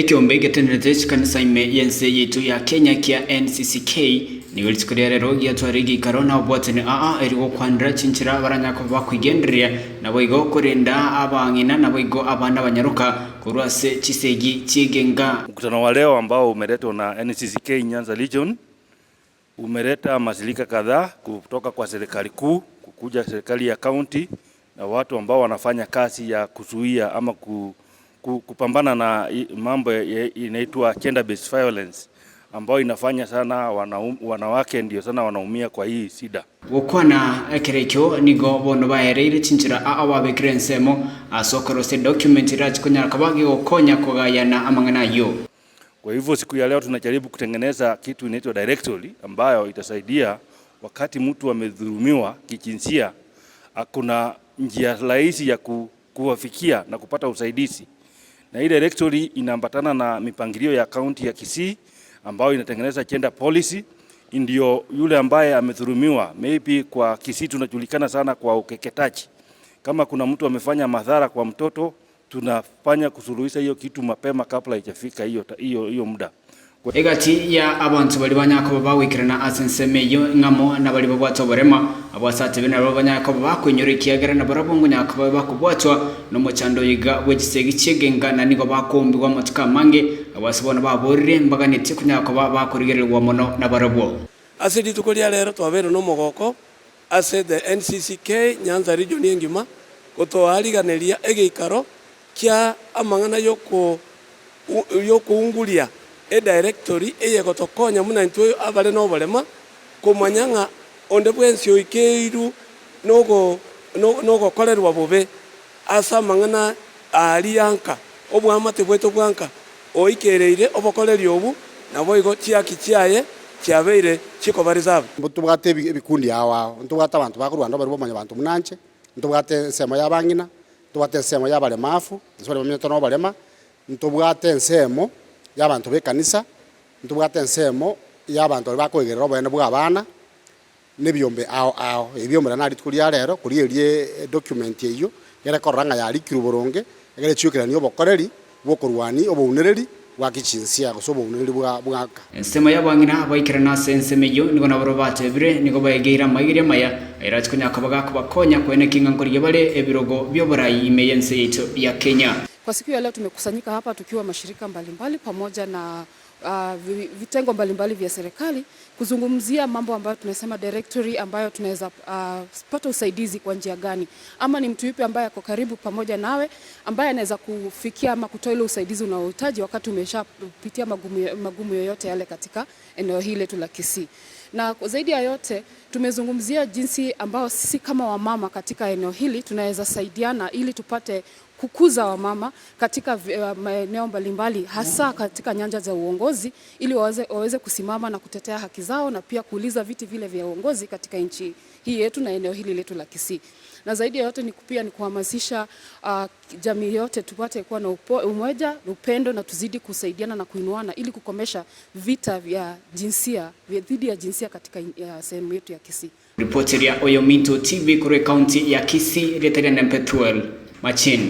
Ekeombe getenerete chikanisa ime y'ense yaito ya Kenya kia NCCK nigo rituko ria rero giatwara egeikaro na obwatani aa eri gokwanera chinchera baranya koba bakwegendereria naboigo korenda abang'ina naboigo abana abanyaroka korwa ase chisegi chi'egenga. Mkutano wa leo ambao umeletwa na NCCK Nyanza Region umeleta mashirika kadhaa kutoka kwa serikali kuu kukuja serikali ya county na watu ambao wanafanya kazi ya kuzuia ama kupambana na mambo inaitwa gender based violence ambayo inafanya sana wanawake ndio sana wanaumia kwa hii shida. Gokwana ekero ekio nigo bono baereire chinchera aa babekire ensemo ase okorosia edocument erachi konyara koba gegokonya kogayana amang'ana ayio. Kwa hivyo siku ya leo tunajaribu kutengeneza kitu inaitwa directory ambayo itasaidia wakati mtu amedhulumiwa kijinsia, kuna njia rahisi ya kuwafikia na kupata usaidizi. Na hii directory inaambatana na mipangilio ya kaunti ya Kisii ambayo inatengeneza gender policy, ndio yule ambaye amedhulumiwa, maybe kwa Kisii tunajulikana sana kwa ukeketaji. Kama kuna mtu amefanya madhara kwa mtoto, tunafanya kusuluhisha hiyo kitu mapema kabla haijafika hiyo hiyo hiyo muda. Egati ya abantu bari banyakoba bagwikirana ase ensemo eyio ng'amo na bari babwate oborema abasate nabo banyakoba bakwenyora ekiagera na barabwo ngonyakoba bakobwatwa na omochando oiga bwa echisegi chiegenga na nigo bakombigwa amatuko amange abase bono baborire mbaganetie konyakoba bakorigererwa mono na barabwo. Ase rituko ria rero twabere na omogoko ase the NCCK Nyanza Region engima gotoariganeria egeikaro kia amang'ana yoko yokounguria edirectory eyegotokonya muna intwe abare na oborema komanya ng'a onde bwensi oikeiru nogo nogokorerwa bobe ase amang'ana aria anka obwamate bweto bwanka oikereire obokoreri obu nabo igo chiaki chiaye chiabeire chikobarizaba. Ntobwate ebikundi ao ao ntobwate abanto bakorwanda bari bomanya banto munanche ntobwate ensemo ya abang'ina ntobwate ensemo ya abaremafu ase bari bamenyete na oborema ntobwate ensemo ya abanto ba ekanisa ntobwate ensemo ya abanto baria bakoigerera oboene bwa abana na ebiombe ao ao ebiombe na rituko ria rero koria erie edocument eywo egere korora ng'a yarikirwe boronge egere echiokerani obokoreri bwa okorwani obounereri bwa kichinsia gose obounereri bwa bwaka. Ensemo ya abang'ina baikerana ase ensemo eywo nigo nabo batebire nigo baegeire amaigeria amaya airachi konyaka bagakobakonya koene ng'a nkorigia bare ebirogo bia oborai ime ya ense yaito ya Kenya. Kwa siku ya leo tumekusanyika hapa tukiwa mashirika mbalimbali pamoja na vitengo mbalimbali vya serikali kuzungumzia mambo ambayo tunasema directory ambayo tunaweza pata usaidizi kwa njia gani, ama ni mtu yupi ambaye ako karibu pamoja nawe ambaye anaweza kufikia ama kutoa ile usaidizi unaohitaji wakati umeshapitia magumu, magumu yoyote yale katika eneo hili letu la Kisii. Na zaidi ya yote tumezungumzia jinsi ambao sisi kama wamama katika eneo hili tunaweza saidiana ili tupate kukuza wamama katika maeneo mbalimbali hasa katika nyanja za uongozi ili waweze kusimama na kutetea haki zao na pia kuuliza viti vile vya uongozi katika nchi hii yetu na eneo hili letu la Kisii. Na zaidi ya yote ni pia ni kuhamasisha jamii yote tupate kuwa na umoja, upendo na tuzidi kusaidiana na kuinuana ili kukomesha vita vya jinsia dhidi ya jinsia katika sehemu yetu ya Kisii. Ripoti ya Oyominto TV kure county ya Kisii, Retaria Nempetuel Machin.